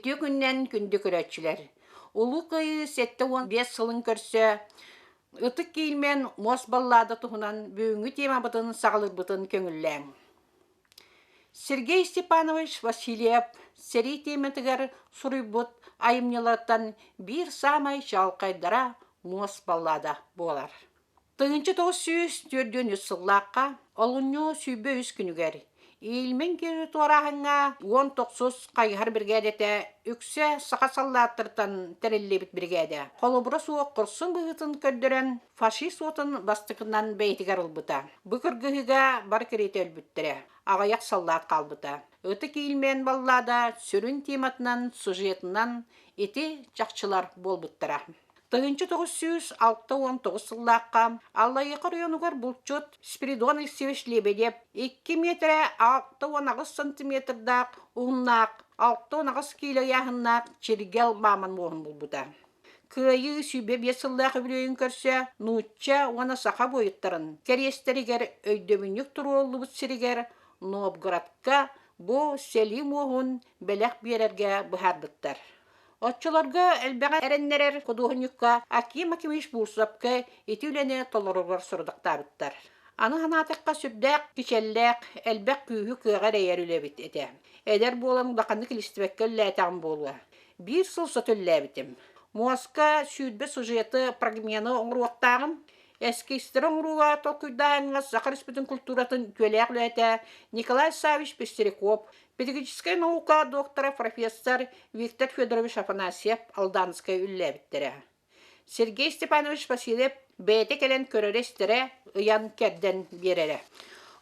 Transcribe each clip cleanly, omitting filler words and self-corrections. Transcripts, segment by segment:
Үтүө күнүнэн күндү көрөөччүлэр! Улуу Кыайыы 75 сылын көрсө Ытык Киилмэн муос баллада туһунан бүгүҥҥү темабытын саҕалыырбытын көҥүллээҥ. Сергей Степанович Васильев сэрии тематыгар суруйбут айымньыларыттан биир саамай чаҕылхайдара муос баллада буолар. 1943 сыллаахха олунньу 23 күнүгэр Ильмень күөлү туорааһыҥҥа 19 хайыһар биригээдэтэ үксэ саха саллааттарыттан тэриллибит биригээдэ холобура суох хорсун быһыытын көрдөрөн фашист уотун бастакынан бэйэтигэр ылбыта. Бу кыргыһыыга бары кэриэтэ өлбүттэрэ, аҕыйах саллаат хаалбыта. Ытык Ильмень баллада сүрүн тематынан, сюжетынан ити чахчылар буолбуттара. 1969 сыллаахха Аллайыаха оройуонугар булчут Спиридон Алексеевич Лебедев 2 миэтэрэ 68 сантиметрдаах уһуннаах 68 киилэ ыйааһыннаах чиргэл мааман муоһун булбута. Кыайыы 25 сыллаах үбүлүөйүн көрсө нуучча уонна саха буойуттарын кэриэстэригэр өйдөбүнньүк туруоруллубут сиригэр Новгородка бу сэлии муоһун бэлэх биэрэргэ быһаарбыттар. Оччолорго элбэҕи эрэннэрэр худуоһунньукка Аким Акимович Бурцевка ити үлэни толороругар сорудахтаабыттар. Аны санаатахха сүрдээх кичэллээх, элбэх күүһү-кыаҕы эрэйэр үлэбит этэ. Эдэр буолан улаханнык илистибэккэ үлэлээтэҕим буолуо. Биир сыл сото үлэлээбитим. Муоска 20 сюжеты, прогмены оҥоруохтааҕым. Эскизтэри оҥорууга толкуйдааһыҥҥа Саха Республикатын культуратын үтүөлээх үлэһитэ Николай Саввич Пестряков, Педагогическай наука доктора, профессор Виктор Федорович Афанасьев Алданскай үлэлээбиттэрэ. Сергей Степанович Васильев бэйэтэ кэлэн көрөрө-истэрэ, ыйан-кэрдэн биэрэрэ.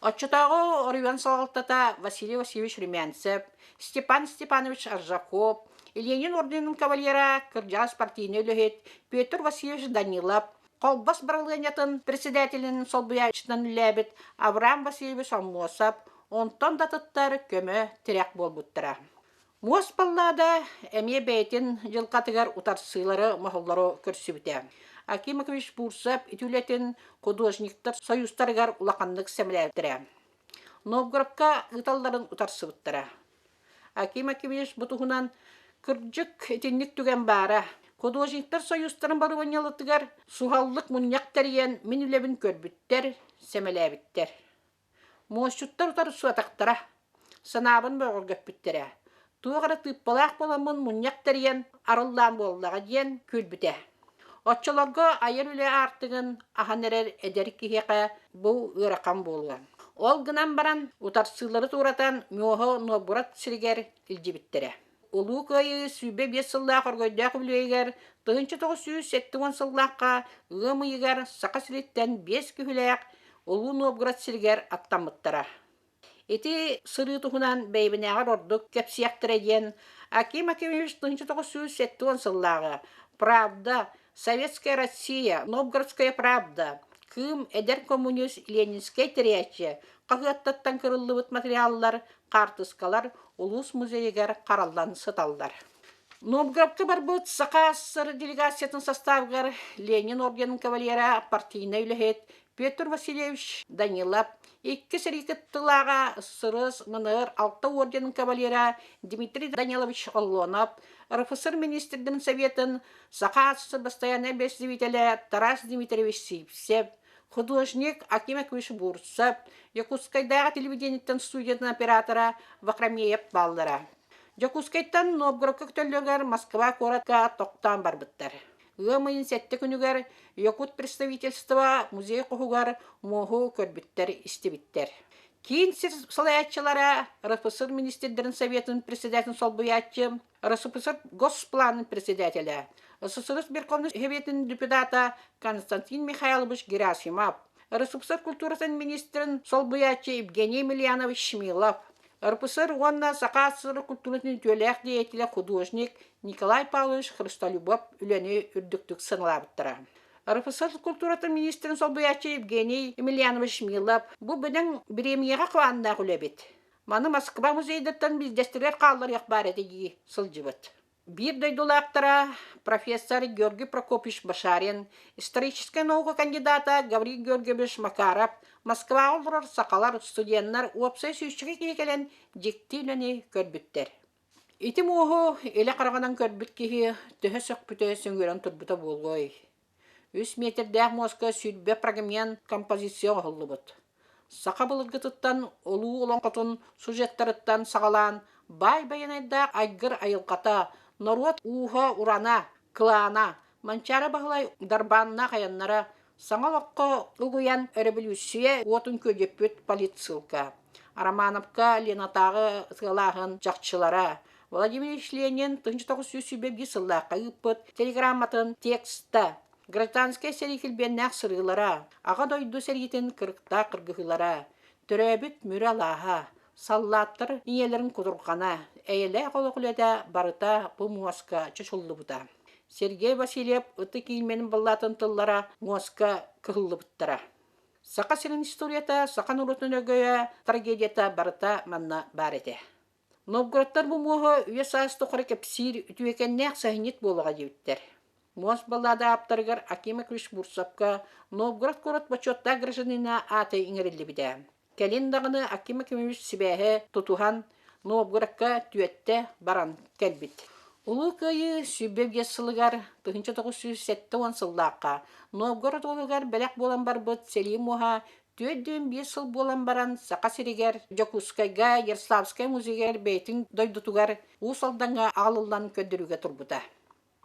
Оччотооҕу оройуон салалтата Василий Васильевич Румянцев, Степан Степанович Аржаков, Ленин орденын кавалера, кырдьаҕас партийнай үлэһит Петр Васильевич Данилов, Холбос быралыанньатын председателин солбуйааччытынан үлэлээбит Авраам Васильевич Аммосов онтон да атыттар көмө-тирэх буолбуттара. Муос баллада эмиэ бэйэтин дьылҕатыгар утарсыылары, моһоллору көрсүбүтэ. Аким Акимович Бурцев ити үлэтин художниктар союзтарыгар улаханнык сэмэлээбиттэрэ. Новгородка ыыталларын утарсыбыттара. Аким Акимович бу туһунан кырдьык итинник түгэн баара. Художниктар союзтарын барыбанньалытыгар суһаллык мунньах тэрийэн мин үлэбин көрбүттэр, сэмэлээбиттэр. Муосчуттар утарсыбатахтара, санаабын бөҕөргөппүттэрэ. Туох эрэ тыыппалаах буоламмын мунньах тэрийэн арыллаан буоллаҕа диэн күлбүтэ. Оччолорго айар үлэ аартыгын аһан эрэр эдэр киһиэхэ бу ыарахан буолуо. Ол гынан баран утарсыылары туоратан Муоһу Новгород сиригэр илдьибиттэрэ. Улуу Кыайыы 25 сыллаах оргойдоох үбүлүөйүгэр 1970 сыллаахха ыам ыйыгар Саха сириттэн биэс күһүлээх Улуу Новгород сиригэр аттаммыттара. Ити сырыы туһунан бэйэбинээҕэр ордук кэпсиэхтэрэ диэн Аким Акимович 1970 сыллааҕы «Правда», «Советская Россия», «Новгородская правда», «Кыым», «Эдэр коммунист», «Ленинскэй тэрийээччи» хаһыаттартан кырыллыбыт материаллар, хаартыскалар улуус музейыгар хараллан сыталлар. Новгородка барбыт Саха СССР делегациятын составыгар Ленин орденын кавалера, партийнай үлэһит Петр Васильевич Данилов, икки сэрии кыттыылааҕа СССР МНР алта орденын кавалера Дмитрий Данилович Оллонов, РФСР министрдэрин советын Саха СССР бастайааннай бэрэстэбиитэлэ Тарас Дмитриевич Сивцев, художник Аким Акимович Бурцев, Якутскайдааҕы телевидениеттэн студиятын оператора Вахромеев бааллара. Дьокуускайтан Новгородка көтөллөрүгэр Москва куоракка тохтоон барбыттар. Ыам ыйын сэттэ күнүгэр Якут представительство музей хоһугар муоһу көрбүттэр-истибиттэр. Киин сир салайааччылара РФСР министрдэрин советын председателин солбуйааччы, РСФСР Госпланын председателэ, СССР Верховнай Советын депутата Константин Михайлович Герасимов, РСФСР культуратын министрин солбуйааччы Евгений Емельянович Шмилов, РПСР уонна Саха СССР культуратын үтүөлээх деятелэ художник Николай Павлович Хрусталюбов үлэни үрдүктүк сыаналаабыттара. РФСР культуратын министрин солбуйааччы Евгений Емельянович Милов бу бөдөҥ бириэмийэҕэ хабааннаах үлэбит. Маны Москва музейдыттан биирдэстэригэр хаалларыах баар этэ дии сылдьыбыт. Биир дойдулаахтара профессор Георгий Прокопьевич Башарин, историческай наука кандидата Гаврил Георгиевич Макаров Москваҕа олорор сахалар, студеннар уопсай сүүсчэкэ киһи кэлэн дьикти үлэни көрбүттэр. Ити муоһу илэ хараҕынан көрбүт киһи төһө сөхпүтэ сөҥүөрэн турбута буолуой? Үс миэтэрдээх муоска 20 фрагмент композиция оҥоһуллубут. Саха былыргытыттан улуу олоҥхотун сюжеттарыттан саҕалаан баай байанайдаах айгыр айылҕата, норуот ууһа-урана, кылаана, Манчаары Баһылай дарбааннаах айаннара саҥа олоххо угуйан өрөбүлүүссүйэ уотун күөдьүппүт политсыылка, Романовка Ленатааҕы сыалааһын чахчылара, Владимир Ильич Ленин 1921 сыллаахха ыыппыт телеграмматын текста, гражданскай сэрии килбиэннээх сырыылара, Аҕа дойду сэриитин кырыктаах кыргыһыылара, төрөөбүт Мүрү алааһа, саллааттар ийэлэрин кутурҕана, эйэлээх олох үлэтэ барыта бу муоска чочуллубута. Сергей Васильев ытык иилмэнин баллаатын тыллара муоска кыһыллыбыттара. Саха сирин историята, саха норуотун өрөгөйө, трагедията барыта манна баар этэ. Новгородтар бу муоһу үйэ саас тухары кэпсиир үтүөкэннээх сэһэнньит буолуоҕа диэбиттэр. Муос баллада ааптарыгар Аким Акимович Бурцевка Новгород куорат бочуоттаах гражданина аата иҥэриллибитэ. Кэлин даҕаны Аким Акимович сибээһи тутуһан Новгородка түөттэ баран кэлбит. Улуу Кыайыы 105 сылыгар 1970 сыллаахха Новгород уолугар бэлэх буолан барбыт сэлии муоһа 45 сыл буолан баран Саха сиригэр Дьокуускайга Ярославскай музейыгар бэйэтин дойдутугар Уус Алдаҥҥа аҕалыллан көрдөрүүгэ турбута.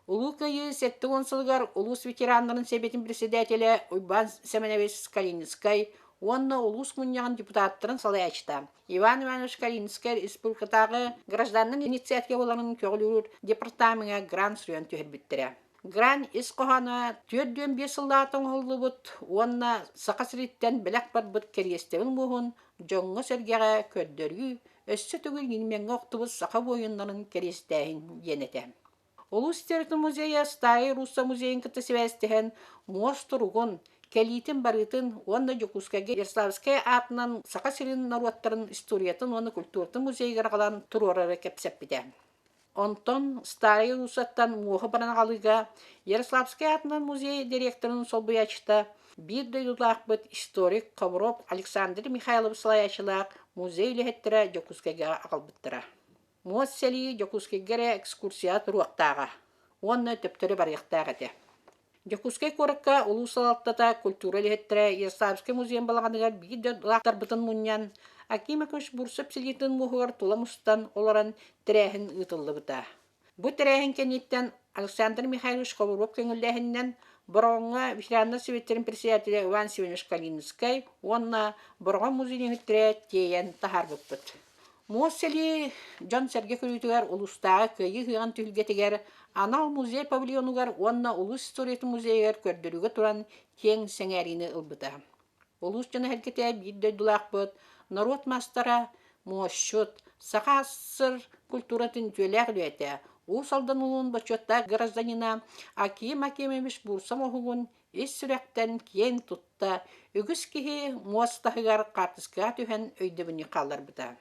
Улуу Кыайыы 70 сылыгар улуус ветераннарын сэбиэтин председателэ Уйбаан Сэмэнэбис Калининскай уонна улуус мунньаҕын депутаттарын салайааччыта Иван Иванович Калининскай республикатааҕы гражданнар инициативаларын көҕүлүүр департамеҥҥа грант суруйан түһэрбиттэрэ. Грант ис хоһооно 45 сыллаата оҥоһуллубут уонна Саха сириттэн бэлэх барбыт кэриэстэбил муоһун дьоҥҥо-сэргэҕэ көрдөрүү, өссө төгүл Ньимиэҥҥэ охтубут саха буойуннарын кэриэстээһин диэн этэ. Улуус литературнай музейа Старай Русса музейын кытта сибээстэһэн муос туругун, кэлиитин-барыытын уонна Дьокуускайга Ярославскай аатынан Саха сирин норуоттарын историятын уонна культуратын музейыгар аҕалан туруорары кэпсэппитэ. Онтон Старай Руссаттан муоһу баран аҕалыыга Ярославскай аатынан музей директорын солбуйааччыта биир дойдулаахпыт историк Ховров Александр Михайлович салайааччылаах музей үлэһиттэрэ Дьокуускайга аҕалбыттара. Муос сэлии Дьокуускайга эрэ экскурсияҕа туруохтааҕа уонна төптөрү барыахтаах этэ. Дьокуускай куоракка улуус салалтата, культура үлэһиттэрэ Ярославскай музейын балаҕаныгар биир дойдулаахтарбытын мунньан, Аким Акимович Бурцев сэлиитин муоһугар тула мустан олорон тэрээһин ыытыллыбыта. Бу тэрээһин кэнниттэн Александр Михайлович Ховров көҥүллээһининэн Бороҕоҥҥо ветераннар советтарын председателэ Иван Семенович Калининскай уонна Бороҕон музейын иһиттэрэ тиэйэн таһаарбыппыт. Муос сэлии дьон-сэргэ көрүүтүгэр улуустааҕы Кыайыы ыһыаҕын түһүлгэтигэр анал музей павильонугар уонна улуус историятын музейыгар көрдөрүүгэ туран киэҥ сэҥээриини ылбыта. Улуус дьоно-сэргэтэ биир дойдулаахпыт, норуот маастара, муосчут, Саха АССР культуратын үтүөлээх үлэһитэ, Уус Алдан улууһун бочуоттаах гражданина Аким Акимович Бурцев оһугун ис сүрэхтэн киэн тутта, үгүс киһи муос таһыгар хаартыскаҕа түһэн өйдөбүнньүк хаалларбыта.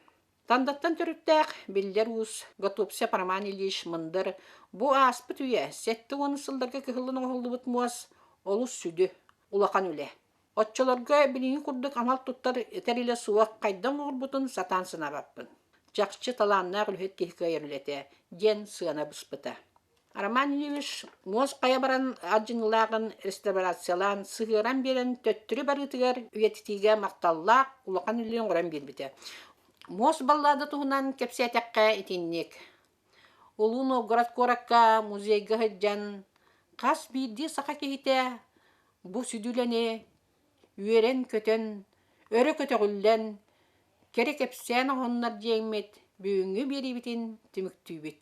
Тандаттан төрүттээх биллэр уус Готовцев Роман Ильич Мындыр бу ааспыт үйэ 70 сылларга кыһыллан оҥоһуллубут муос олус сүдү, улахан үлэ. Оччолорго билиҥҥи курдук анал туттар тэрилэ суох хайдах оҥорбутун сатаан санаабаппын. Чахчы талааннаах үлэһит киһи кыайар үлэтэ диэн сыана быспыта. Роман Ильич муос хайа баран алдьаныылааҕын реставрациялаан, сыһыаран биэрэн төттөрү барыытыгар үйэтитиигэ махталлаах улахан үлэни оҥорон биэрбитэ. Муос баллада туһунан кэпсээтэххэ итинник. Улуу Новгород куоракка музейга сылдьан хас биирдии саха киһитэ бу сүдү үлэни үөрэн-көтөн, өрө көтөҕүллэн, кэрэ кэпсээн оһоннор диэҥмит бүгүҥҥү биэриибитин түмүктүүбүт.